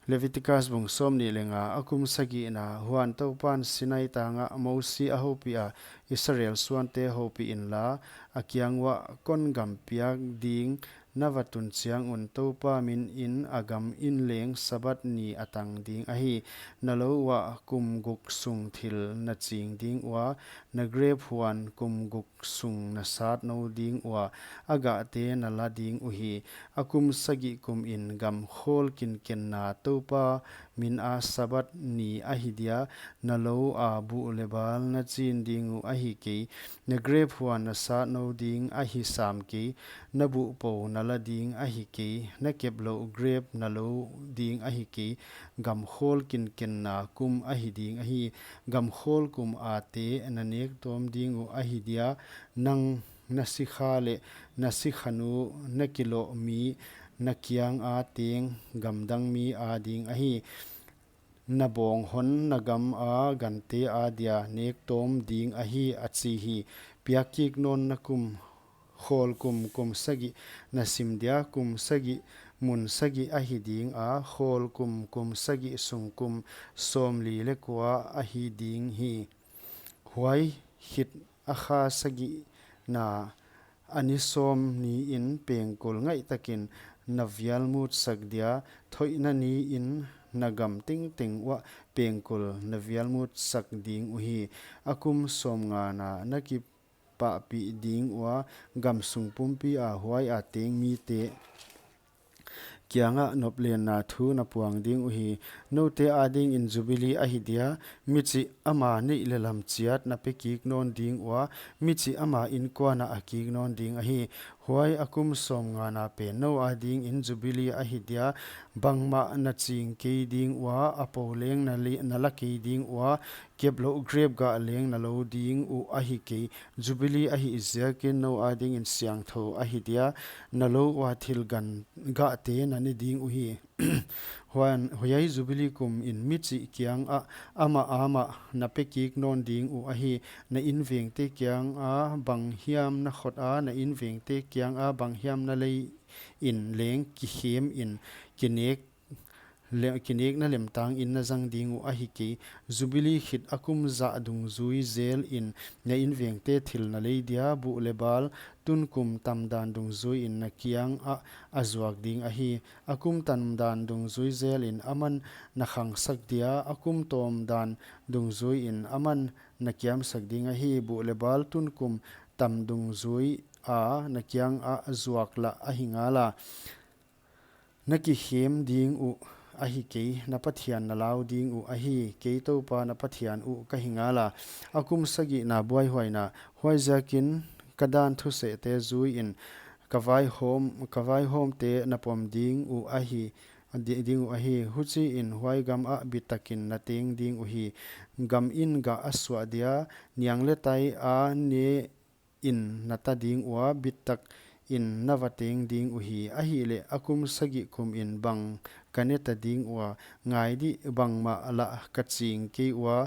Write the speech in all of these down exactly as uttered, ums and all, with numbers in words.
Leviticus bung sawmnih leh nga. A kum sagihna. Huan Toupan Sinai tangah Mosi a houpiha, Israel suante houpih inla, a kiang uah, Kon gam piak ding na va tun chiang un Toupa min in a gam in leng Sabbath ni a tang ding ahi. Na lou uah kum guk sung thil na ching ding ua, na grep huan kum guk sung na sat nou ding ua, a gahte na la ding uhi. A kum sagih kum in gam khawl kinkenna Toupa min a Sabbath ni ahi dia, na lou a buh leh bal na chin ding uh ahi kei, na grep huan na sat nou ding ahi sam kei, na buh pou na la ding ahi kei, na kep louh grep na lou ding ahi kei, gam khawl kinkenna kum ahi ding ahi. Gam khawl kum a te na nek tawm ding uh ahi dia, nang na sikha leh na sikhanu na kiloh mi na kiang a teng gamdang mi a ding ahi. Na bawng hon na gam a gante a dia nek tawm ding ahi, a chi hi. Piak kik nawnna kum. Khawl kum kum sagih na sim dia, kum sagih mun sagih ahi ding a, khawl kum kum sagih sung kum sawmli leh kua ahi ding hi. Huai khit a kha sagihna a ni sawm ni in pengkul ngaih takin na vial mut sak dia, thoihna ni in na gam tengteng uah pengkul na vial mut sak ding uhi. A kum sawmngana na kipahpih ding ua, gam sung pumpi a huai a teng mite kiangah noplenna thu na puang ding uhi. Noute a dingin Jubilee ahi dia, michih ama neih leh lam chiat na pe kik nawn ding ua, michih ama inkuan ah a kik nawn ding ahi. Huai a kum sawmngana pen nou a dingin Jubilee ahi dia, bangmah na ching kei ding ua, a pou leng na li-, na la kei ding ua, kep louh grep gah leng na lou ding uh ahi kei. Jubilee ahih ziakin nou a dingin siangthou ahi dia, na lou ua thil gan gahte na ne ding uhi. Huan, huai Jubilee kum in michih kiangah amah amah na pe kik nawn ding uh ahi. Na invengte kiang a bang hiam na khot a, na invengte kiang a bang hiam na lei in leng kikhem in kinek le-, kinekna lemtang in na zang ding uh ahi kei. Jubilee khit a kum zah dungzui zel in na invengte thil na lei dia, buh leh bal, tun kum tamdan dungzui in na kiang ah a zuak ding ahi. A kum tamdan dungzui zel in aman na khangsak dia, a kum tawmdan dungzui in aman na kiamsak ding ahi. Buh leh bal tun kum tam dungzui a na kiang ah zuak lah ahi ngal a. Na kikhem ding uh ahi kei, na Pathian na lau ding uh ahi, kei Toupa na Pathian uh ka hi ngal a. A kum sagihna buaihuaina. Huaiziakin ka dan thusehte zui in ka vaihawm, ka vaihawmte na pom ding uh ahi, di-, ding uh ahi. Huchiin huai gam ah bit takin na teng ding uhi. Gam in gah a suah dia, niang leh tai a ne in na ta ding ua, bit tak in na va teng ding uhi. Ahihleh a kum sagih kum in bang ka ne ta ding ua, ngai di, bangmah lah ka ching kei ua,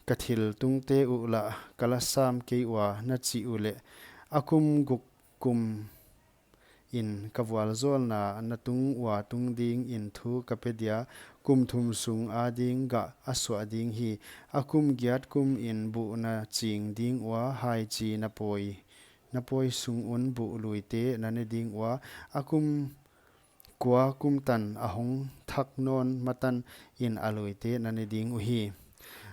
ka thil tungte uh lah ka la sam kei ua, na chih uleh, a kum guk kum in ka vualzawlna na tung ua tung dingin thu ka pe dia, kum thum sung a ding gah a suah ding hi. A kum giat kum in buh na ching ding ua, haichi na pawi, na pawi sung un buh luite na ne ding ua, a kum kua kum tan a hong thak nawn matan in a luite na ne ding uhi.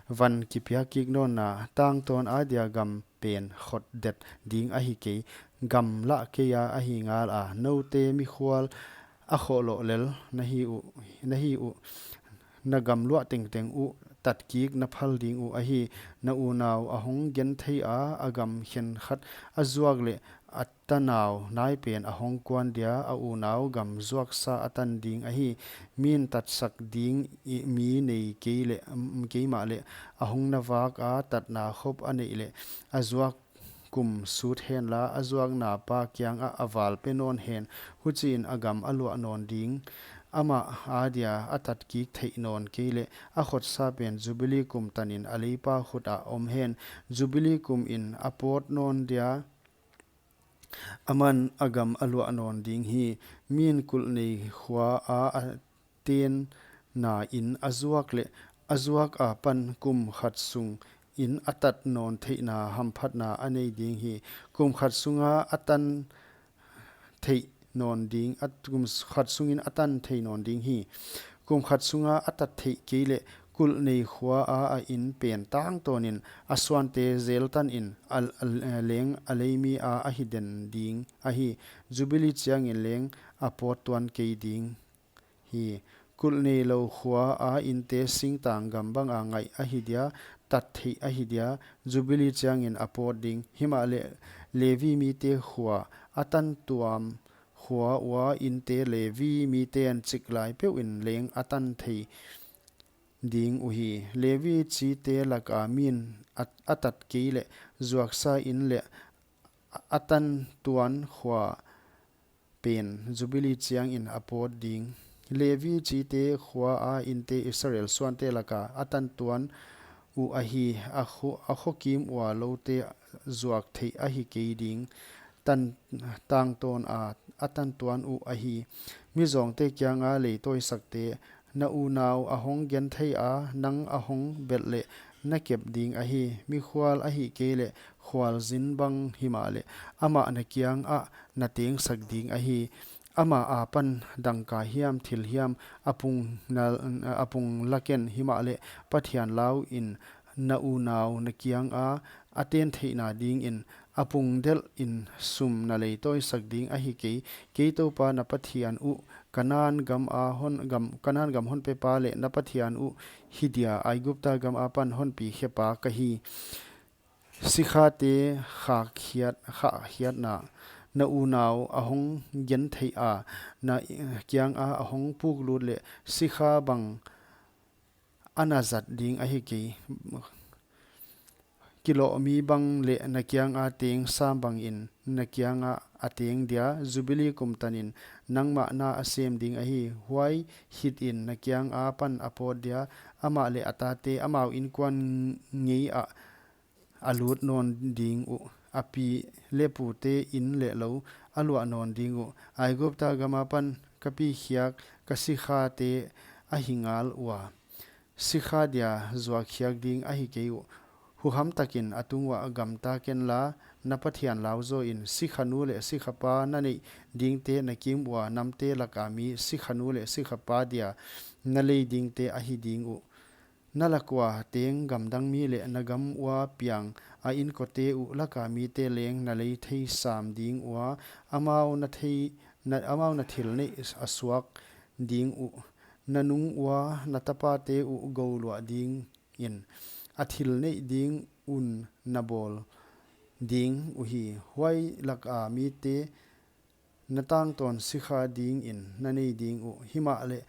Van kipiak kik nawnna. Tangtawn a dia gam pen khot det ding ahi kei, gam lah kei a ahi ngal a. Noute mikhual a khohloh lel na hi uh, na hi uh. Na gam luah tengteng uh tat kik na phal ding uh ahi. Na unau a hong genthei a, a gam khenkhat a zuak leh a tanau nai pen a hong kuan dia, a unau gam zuaksa a tan ding ahi. Min tatsak ding i-, mi nei kei leh, mm, kei mahleh, a hong na vak a tatna khop a neih leh, a zuak kum sut henla, a zuakna pa kiang ah a val pe nawn hen. Huchiin a gam a luah nawn ding. Amah a dia a tat kik theih nawn kei leh, a khotsa pen Jubilee kum tanin a leipa khut ah om hen. Jubilee kum in a pawt nawn dia, aman a gam a luah nawn ding hi. Min kulh nei khua a a ten na in a zuak leh a zuak apan kum khat sung in a tat nawn theihna hamphatna a nei ding hi. Kum khat sunga a tan theih nawn ding, a kum khat sungin a tan theih nawn ding hi. Kum khat sunga a tat theih kei leh kulh nei khua a a in pen tangtawnin a suante zel tanin a, a, leng a lei mi a ahi den ding ahi. Jubilee chiangin leng a pawt tuan kei ding hi. Kulh nei lou khua a inte singtang gam banga ngaih ahi dia, tat theih ahi dia, Jubilee chiangin a pawt ding. Himahleh Levi mite khua a tan tuam khua ua inte Levi miten chik lai peuhin leng a tan thei ding uhi. Levi chite laka min a, a tat kei leh zuaksa in leh a, a tan tuan khua pen Jubilee chiangin a pawt ding. Levi chite khua a inte Israel suante laka a tan tuan uh ahi, a kho, a khokim ua loute zuak theih ahi kei ding. Tan, tangtawn a, a tan tuan uh ahi. Mizawngte kianga leitawisakte, na unau a hong genthei a, nang a hong belh leh na kep ding ahi. Mikhual ahi kei leh khualzin bang himahleh amah na kiangah na tengsak ding ahi. Ama apan dangka hiam thil hiam a pung na, a pung la ken, himahleh Pathian lau in na unau na kianga a ten theihna dingin a pung delhin sum na leitawisak ding ahi kei. Kei Toupa na Pathian uh, Kanan gam a hon, gam, Kanan gam hon pepa leh na Pathian uh hi dia, Aigupta gam apan hon pi khepa ka hi. Sikhate khahkhiat, khahkhiatna, na unau a hong genthei a, na kianga a hong puklut leh sikha bang a na zat ding ahi kei. Kilawhmi bang leh na kianga teng sam bangin na kianga a teng dia, Jubilee kum tanin nangmah na a sem ding ahi. Huai hitin na kianga pan a pawt dia, amah leh a tate amau inkuan ngei ah a lut nawn ding uh, a pi leh pute in leh lou a luah nawn ding uh. Aigupta gam apan ka pi khiak ka sikhate ahi ngal ua, sikha dia zuak khiak ding ahi kei uh. Huham takin a tung uah gamta kenla, na Pathian lau zawin, sikhanu leh sikhapa na neih dingte na kim ua, namte laka mi sikhanu leh sikhapa dia na lei dingte ahi ding uh. Na lak ua teng gamdang mi leh na gam ua piang a inkote uh laka mite leng na lei thei sam ding ua, amau na thei, na, amau na thil neih a suak ding uh. Na nung ua na tapate uh gou luah dingin a thil neih ding un na bawl ding uhi. Huai laka mite na tangtawn sikha dingin na nei ding uh. Himahleh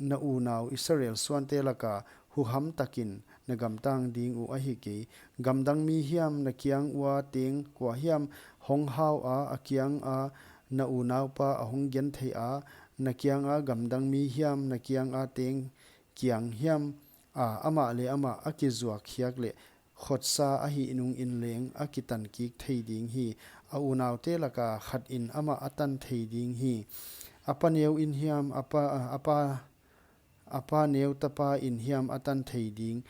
na unau Israel suante laka huham takin na gamtang ding uh ahi kei. Gamdang mi hiam na kiang ua teng kua hiam hong hau a, a kianga na unaupa a hong genthei a, na kianga gamdang mi hiam na kianga teng kiang hiam a, amah leh amah a kizuak khiak leh khotsa ahih nungin leng a kitan kik thei ding hi. A unaute laka khatin amah a tan thei ding hi. A pa neu in hiam, a pa, a pa, a pa neu tapa in hiam a tan thei ding.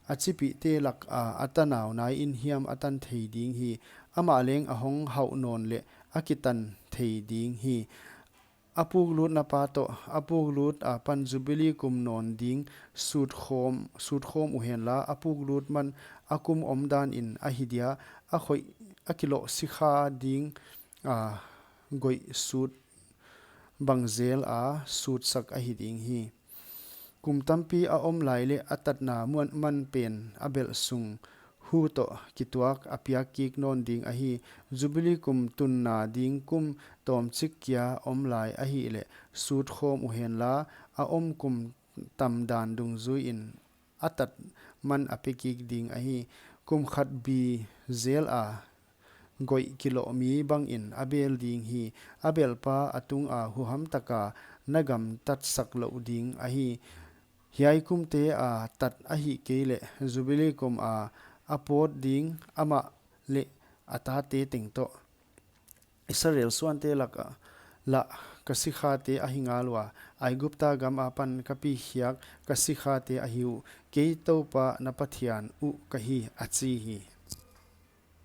A chipihte laka a tanau nai in hiam a tan thei ding hi. Amah leng a hong hauh nawn leh a kitan thei ding hi. A puklutna pa toh, a puklut apan Jubilee kum nawn ding sut khawm, sut khawm uhenla, a puklut man a kum omdanin ahi dia, a khoih, a kiloh sikha ding, a, goih sut bang zel a sutsak ahi ding hi. Kum tampi a om lai leh a tatna muan man pen a belh sung hu toh kituak a piak kik nawn ding ahi. Jubilee kum tunna ding kum tawmchik kia om lai ahihleh sut khawm uhenla, a om kum tam dan dungzuiin a tat man a pe kik ding ahi. Kum khat bi zel a goih kiloh mi bangin a bel ding hi. A belpa a tunga huham taka na gamtatsak louh ding ahi. Hiai kumte a tat ahih kei leh Jubilee kum a a pawt ding amah leh a tate teng toh Israel suante laka lah ka sikhate ahi ngal ua, Aigupta gam akipan ka pi khiak ka sikhate ahi uh; Kei TOUPA na Pathian uh ka hi, a chi hi.